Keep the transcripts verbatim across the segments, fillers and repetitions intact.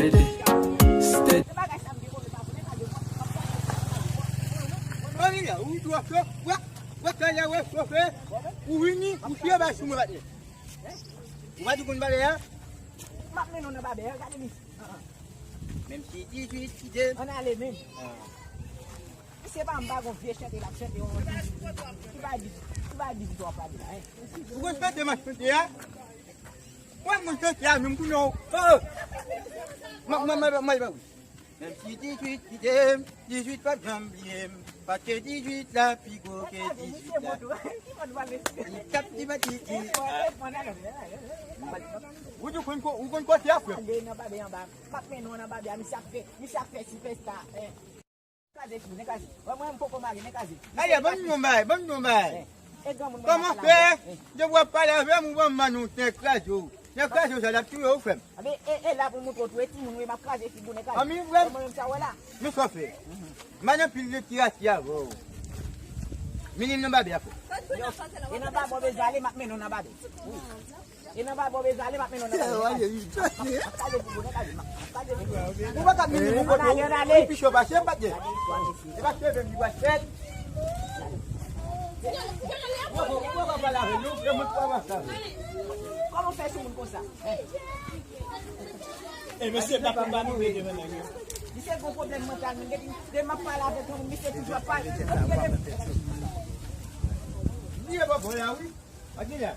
Bagay sa m te konnen pa konnen pa gen. Ann la, ou twa fè, wè, wè talè wè chofe, ou vini, ou fye bay sou mwen batè. Ou pa di konn batè a? M ap mennen w nan babè a, gade misye. Menm si dizuit, kite. Ann ale menm. Misye pa m pa gon vye chante l ap chante yon dizuit. Ki bay dizuit, ki bay dizuit w ap pale la, en? Ou konn chante m ap chante a? Mwen, mwen chante a menm pou non. Oh! Mwen, mwen, mwen, mwen, mwen, wi. Menm si dizuit kite m, dizuit p ap janm bliye m. Paske dizuit la pi gwo ke dizuit la. Li tap di batiti. Ou di konn ko-, ou konn kote a, frè? Ale nan babè anba. M ap mennen w nan babè a, misye ap fè, misye ap fè sipèsta. Kraze figou, nen kraze. Wè mwen, m poko mare, nen kraze. Aye, ban m yon bay, ban m yon bay. Kòman fè? Depi w ap pale avè m, ou ban m manno, nen kraze w. Nen kraze w, sa l ap touye w, frè m. Anben, e, e la pou moutre w tou, e timoun, wi, m ap kraze figou, nen kraze. Anmi, frè m. Wè mwen menm sa w wè la. Men sa w fè. M pa nan pil de tirati avè w. Mennen m nan babè a, frè. Yo, e nan babè w bezwen ale, m ap mennen w nan babè. E nan babè w bezwen ale, m ap mennen w nan babè. Ou pa ka mennen m yon kote, ou pi cho pase m, patnè. E pa seve m li pral fèt. Ou pa ka pale avè l non, frè, mwen pa pale avè l. Kòman w fè sou moun konsa? E mesye, pa konba nou mete men nèg yo. Misye gon pwoblèm mantal, men depi, depi m ap pale avèk yon moun, misye toujou ap pale. Li e bò bò la, wi. Pa gen la.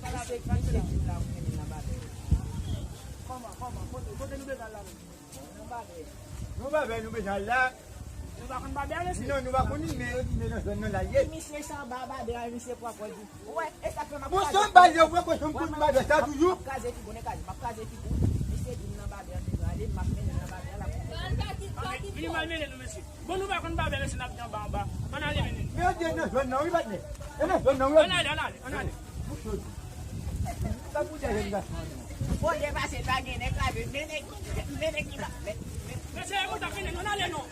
Misye, misye di m la, ou mennen nan babè. Kòman, kòman? Kote, kote nou bezwen al la menm? Nan babè. Nou babè, nou bezwen al la. Nou pa konn babè a, mesye? Non, nou pa konn li, men yo di men nan zòn nan la ye. Misye sa anba babè a, misye pran kò di. Ou wè, e sa k fè m ap kraze figou. Bon, sa m ba yo, pran kò, sa m konn babè sa toujou. M ap kraze figou, nen kraze, m ap kraze figou. Misye di m nan babè a, m bezwen ale, m ap mennen l nan babè a, l ap. Vini m al mennen nou, mesye. Bon, nou pa konn babè, mesye, n ap di anba, anba. Ann ale mennen. Men yo di e nan zòn nan, wi, patnè. E nan zòn nan, wi. Ann ale, ann ale, ann ale. Bouch yo. Sa pou di a jèn gason an, non? Bon, depase, pa gen nèg la, men, men nèg, men nèg ki pa, men, men. Mesye, e mwen t ap mennen nou, ann ale non.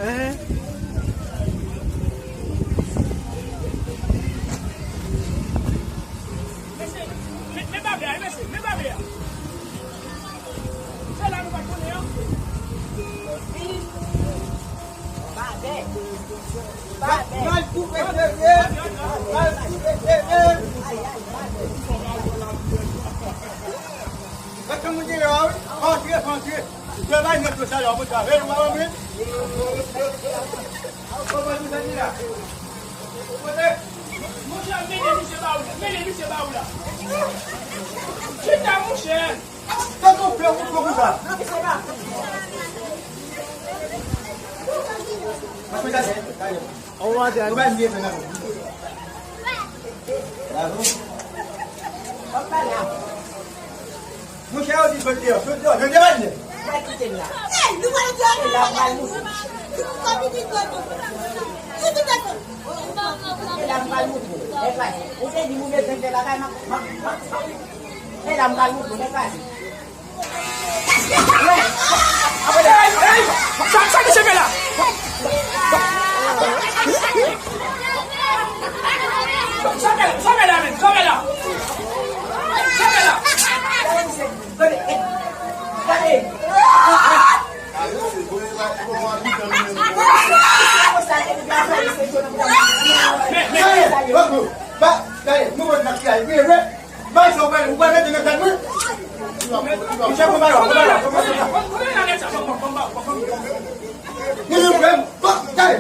Hein? Mesye, men, men babè a, mesye, men babè a. Se la nou pa t konnen an. Babè. Babè. Mal koupe sere. Mal koupe sere. Mwen te moun deyò a, wi. Antre, antre. Travay nèt yo sa la, mwen travay, nou pa wè mwen. Kòman nou fè di la? Kote? Monchè, mennen misye ba ou la. Mennen misye ba ou la. Chita, monchè. Sa nou fè, ou fè konsa? Mwen konn sa se. Ou pa vle fè nan. Bravo. Monchè, yo di sot deyò, sot deyò, jwenn devan li. Mwen kite l la. E la m pral moute. E la m pral moute. Ou te di nou bezwen fè bagay, m ap, m ap, m ap, m ap. E la m pral moute, mwen pase. Sa, sa misye fè la? Sa fè, sa fè la menm, sa fè la? Sa fè la? Gade, gade. Men, men, men. Ba, gade, nou wè n ap fè a, vre, vre. Bay sa w bay, ou pral mete nan tèt mwen. Monchè, konba yo, konba yo, konba yo. Misye fè m, ba, gade.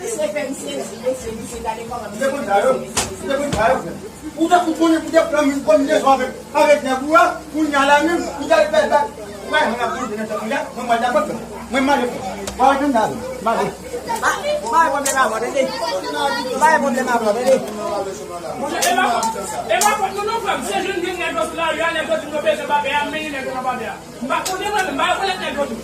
Misye fè m sezi, mesye, misye, gade kòman misye fè m sezi. Misye konn sa yo, misye konn sa yo fè. Ou te, ou konnen, ou te pran mil, pran mil de sou avèk, avèk nèg ou a, kounye a la menm, ou te al fè bak. Ou pa wè mwen ap konn nan tan kounye a, mwen mwen dakò. Mwen male fò. Mwen male fò. Male. Ba, ba pwoblèm avè w, tande. Ba pwoblèm avè w, tande. Monchè, e pa, e pa fòt nou non, frè m. Se jwenn gen nèg yo sou lari a, nèg yo di m yo bezwen papye a, m mennen nèg yo nan papye a. M pa konnen mwen menm, m pa rekonèt nèg yo tou.